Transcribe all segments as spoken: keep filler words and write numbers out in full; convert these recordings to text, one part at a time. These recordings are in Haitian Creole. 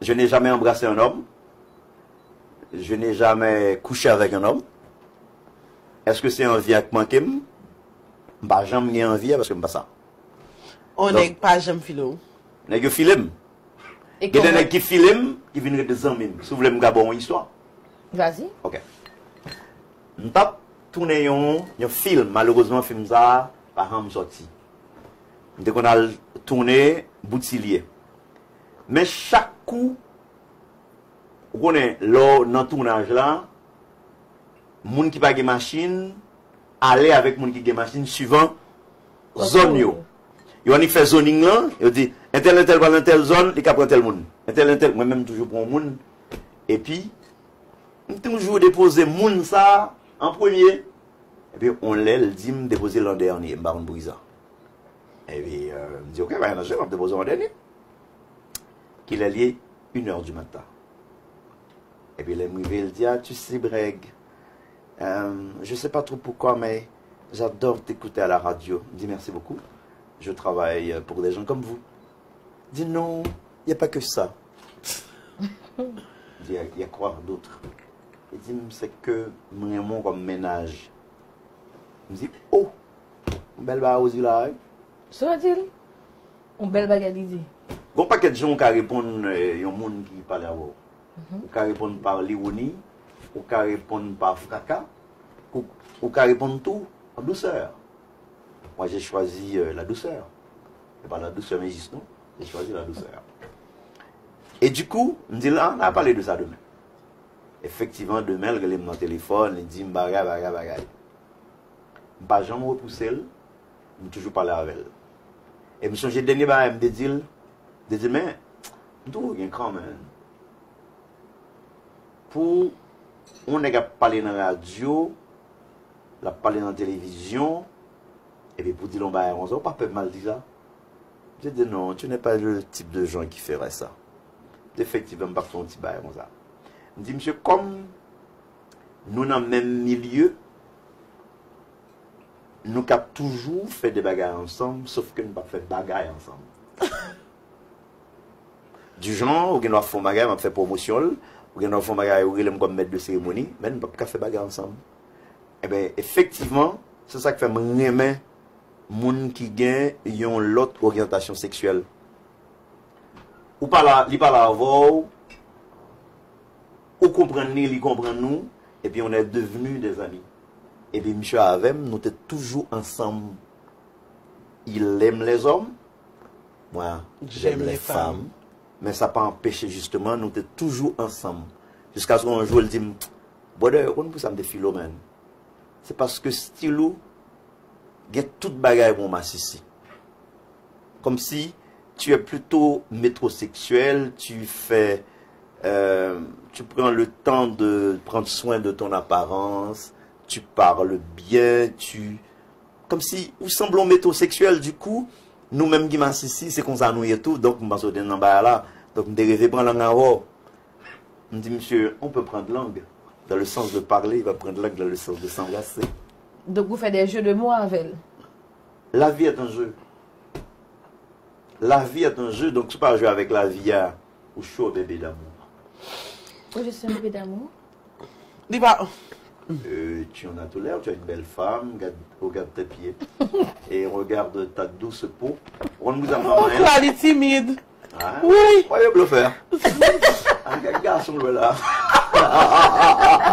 Je n'ai jamais embrassé un homme. Je n'ai jamais couché avec un homme. Èske se anvi a k manke m? M pa janm gen anvi a paske m pa sa. On nèg pa janm file w. Nèg yo file m. Gen de nèg ki file m, ki vin rete zanmi m. Si w vle m ka ba w yon istwa. Vas-y. Ok. M t ap tounen yon, yon fim, malerezman fim sa a pa janm sòti. M te konn al tounen Boutilye. Men chak kou, ou konnen, lè w nan tounaj la, moun ki pa gen machin ale avèk moun ki gen machin suivan zòn yo. Yo annik fè zoning lan, yo di entèl entèl pral nan tèl zòn, li ka pran tèl moun. Entèl entèl, mwen menm m toujou pran yon moun. Epi, m toujou depoze moun sa an premye. Epi, yon lè, l di m depoze l an dènye, m pa konn poukisa. Epi, euh, m di, ok, pa gen danje, m ap depoze l an dènye. Kilè l ye? Une heure du matin. Epi lè m rive, l di, ah, tu sais, Breg, euh, je sais pas trop pourquoi, mais j'adore t'écouter à la radio. M di, merci beaucoup. Je travaille pour des gens comme vous. Di, non, il n'y a pas que ça. M di, il y a quoi d'autre? Li di m, c'est que m renmen w kòm mennaj. M di, oh, yon bèl bagay ou di la, wi. Sa w di l? Yon bèl bagay li di. Gon pakèt jan ou ka reponn euh, yon moun ki pale avè w. Ou ka reponn pa lewoni, ou ka reponn pa fraka, ou, ou ka reponn tou an dousè. Moi, j'ai choisi euh, la douceur. C'est pas la douceur, mais juste, non. J'ai choisi la douceur. Et du coup, m di l, ah, on a parlé de ça demain. Efektivman, demen, l rele m nan telefòn, li di m bagay, bagay, bagay. M pa janm repouse l, m toujou pale avè l. E m sonje dènye bagay m te di l, m te di l, men, m twouve w gen kran, man. Pou yon nèg ap pale nan radyo, l ap pale nan televizyon, epi pou di l yon bagay konsa, ou pa pè m al di sa? M te di, non, tu n'es pas le type de gens qui ferait ça. Efektivman, m p ap fè yon ti bagay konsa. M di, misye, kòm nou nan menm milye, nou ka toujou fè de bagay ansanm, sof ke nou p ap fè bagay ansanm. Du genre, ou gen dwa fè yon bagay, m ap fè pwomosyon l, ou gen dwa fè yon bagay, ou rele m kòm mèt de seremoni, men nou p ap ka fè bagay ansanm. Eben, efektivman, se sa k fè m renmen moun ki gen yon lòt oryantasyon seksyèl. Ou pale, li pale avè w, ou konprann li, li konprann ou, epi on est devenus des amis. Epi misye avè m, nou te toujou ansanm. Il aime les hommes, moi, j'aime les femmes. Men sa pa anpeche, jisteman, nou te toujou ansanm. Jiskaske yon jou, l di m, brother, ou konn pou sa m te file w, man? Se paske stil ou gen tout bagay pou yon masisi. Comme si tu es plutôt métrosexuel, tu fais, euh, tu prends le temps de prendre soin de ton apparence, tu parles bien, tu, comme si ou sanble yon métrosexuel, du coup, nou menm ki masisi, se konsa nou ye tou, donk m panse w te nan bagay la, donk m te reve pran lang avè w. M di, monsieur, on peut prendre langue dans le sens de parler, il va prendre langue dans le sens de s'embrasser. Donk ou fè des jeux de mots avè l. La vie est un jeu. La vie est un jeu, donc si w pa jwe avèk lavi a, ou cho, bébé d'amour. Ou je suis un bébé d'amour. Li pa. Euh, tu en as tout l'air, tu es une belle femme, regarde, regarde tes pieds. Et regarde ta douce peau. Ou konn bouzen m nan Ou manyen? Kwa li timid. Ah, Oui. Why you bluffer? Ah, kèk gason lwe la.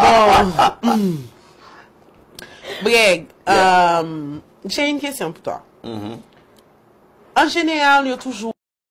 Bon. Breg, Yeah. euh, j'ai une question pour toi. Mhm. An jeneral, yo toujou